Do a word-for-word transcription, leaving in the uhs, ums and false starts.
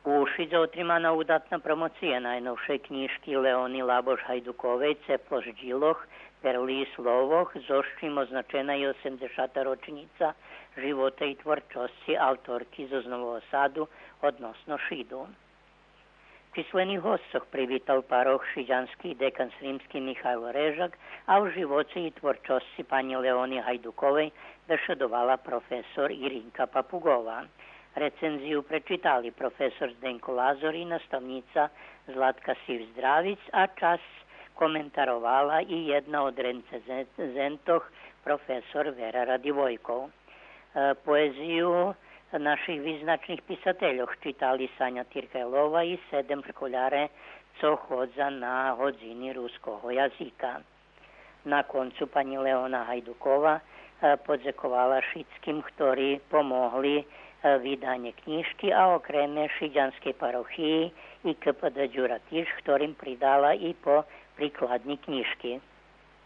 У Шидзе отримана удатна промоция найновшей кнїжки Леони Лабош-Гайдуковей Цепло ждїлох, перли и словох, зоз чим означена и осемдзешата рочнїца живота и творчосци авторки зоз Нового Саду, односно Шиду. Числених госцох привитал парох шидянски декан Сримски Михайло Режак, а о живоце и творчосци панї Леони Гайдуковей бешедовала професор Иринка Папуґова. Рецензию пречитали професор Зденко Лазор и наставнїца Златка Сив-Здравиц, а часц коментаровала и єдна од рецензентох, професор Вера Радивойков. Е, поезию наших визначних писательох читали Саня Тиркайлова и седем школяре цо ходза на годзини руского язика. На концу панї Леона Гайдукова, е, подзековала шицким хтори помогли, е, виданє кнїжки, а окреме шидянскей парохиї и К П Д Дюра Тиш, хторим придала и по прикладни кнїжки.